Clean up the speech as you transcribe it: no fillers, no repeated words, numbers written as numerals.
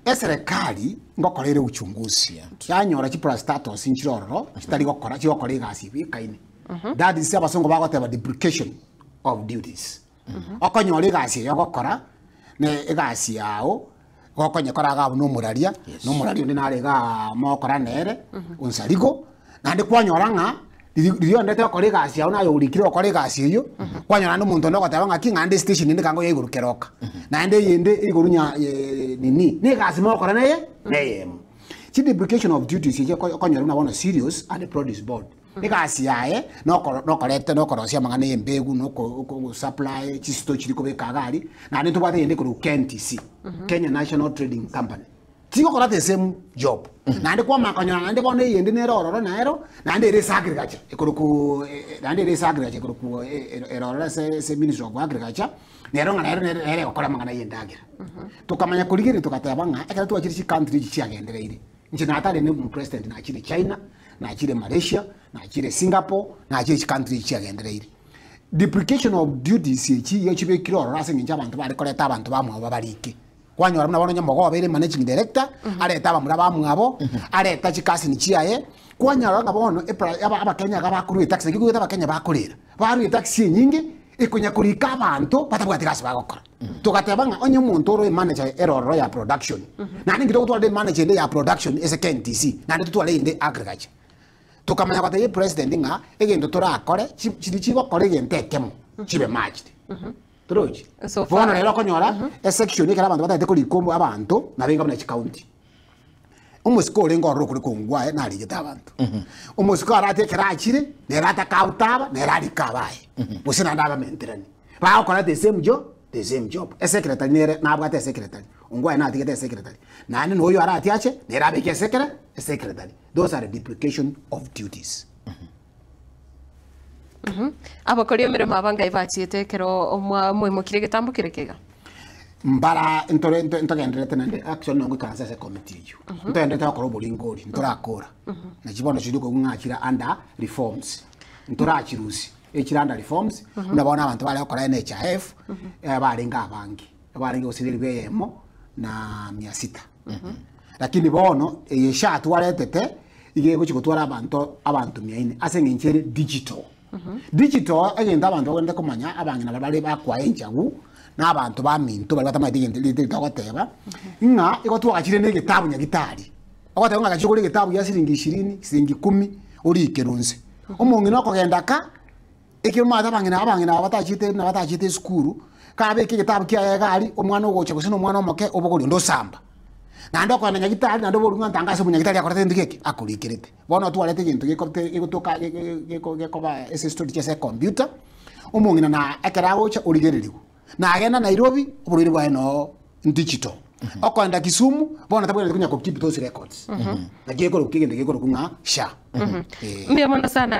Eserekari ngokora ere uchunguzi, yanyora chiparastatos nchire ororo chitari gokora chigokora egasi ebwekaine. That is abasongo bagoteba duplication of duties. Okonyora egasi eye ogokora ne egasi yao gokonyekora iga abwo na omoraria, na omoraria onde nare igaa mogokora nere, onsarigo, naende kwanyora ng'a riri riria ondete gokora egasi yao naye orikire gokora egasi eyio, kwanyora naende omonto onde ogoteba ng'aki ng'a estation ende kango ya igoro keroka, naende eyende igoro nya nini, na egasi mogokora neye neyemo. Chiduplication of duties echi oko okonyora buna bono cereals and produce board, egasi yaye nokoro nokoreta nokorosia amang'ana ya embegu na oko oko ogosupply chisito chiria kobeka iga aria, naende ntobwate eyende ekorwa KNTC, Kenya National Trading Company. Tigokora the same job. Naende kwamanya konyora naende bono eyende nere ororo nero, naende ere ase agriculture ekorokwa naende ere ase agriculture ekorokwa ere ororo ase ase ministry of agriculture, nero ng'a nero nere nere egokora amang'ana ya endagera. Tokamanya korigereria togateba ng'a ekero twachire chicountry echi chiagendereire, inche natare na omopresident nachire China, nachire Malaysia, nachire Singapore, nachire chicountry echi chiagendereire. Duplication of duties echi igo chibekire ororo ase eng'encho abanto bare koreta abanto bamwabo babarike. Kwanyora buna bono onye mogogo obeire managing director, arete abamura bamwabo, areta chikasini chiaye, kwanyora ng'a bono epra aba abakenya iga bakorwa etax naki koigwete abakenya bakorera, barwa etax enyinge ekonya korika abanto batabwati gasi bagokora. Togateba ng'a onye omonto ore emanager ere ororo ya production, naende inki togotwara emanager ende ya production ase KNTC, naende totware eyende agriculture. Tokamanya gotebia epresident ng'a egento torakore chi chiria chigokora egento ekemo chibe merged. Torochi? So far. Bono rero okonyora esection ekero abanto batagete korika omo abanto nabo enga buna chicounty. Omosike orenge ororo okore kongwa aye narigete abanto. Omosike arate ekero achire, nere atakaute aba, nere arike abaye. Gose naende abamenterani. Bagokora the same job, the same job. Esecretary nere nabwate esecretary, ongwae natigete esecretary. Naende na oyo arati ache, nere abeke esekere, esecretary. Those are duplication of duties. Abakori emeremo aba ngai bachiete ekero mwa- mwaimokire egetambo kere kega? Mbara ntore nto- ntogendererete naende actually nongo ikaranse ase ecommittee eywo. Ntogendererete gokora oboringori, ntorakora. Nachi bono chiria okoigwa ng'a chire under reforms, ntorachirusia, echire under reforms, buna bono abanto bare gokora NHIF, barenge abange, barenge gose elifu eyemo na mia sita. Lakini bono eye SHA twaretete, iga egochi gotwara abanto abanto mia ine ase eng'encho ere digital. Digital egento abanto bagwenerete komanya abang'ina baria bare bakoa enchagu na abanto baminto baria batamanyeti egento rinde togoteba, ng'a igo twagachire na egetabu nyagitari. Ogoteba ng'a gachia ogore egetabu gia siringi ishirini, siringi kumi, orikerwe nse. Omong'ina okogenda ka, ekero omanyete abang'ina abang'ina aba batachiete buna batachiete esukuru, kabeka egetabu kiaye iga aria, omwana ogocha gose na omwana omoke, obogoria onde osamba. Naende okogenda nyagitari naende oborwe ng'a ntango ase omonyagitari akorete gento geke, akorikerete. Bono otwarete egento gekote gegotoka geko gekoba ase estorage ase ecomputer, omong'ina na ekero agocha origereriwa. Nagenda Nairobi, oborwaire bwaye noo digital. Okoenda Kisumu, bono tabwenereti konya ko keep those records. Naki ekorokwa egento gekorokwa ng'a SHA. Eh. Mbuya mono sana.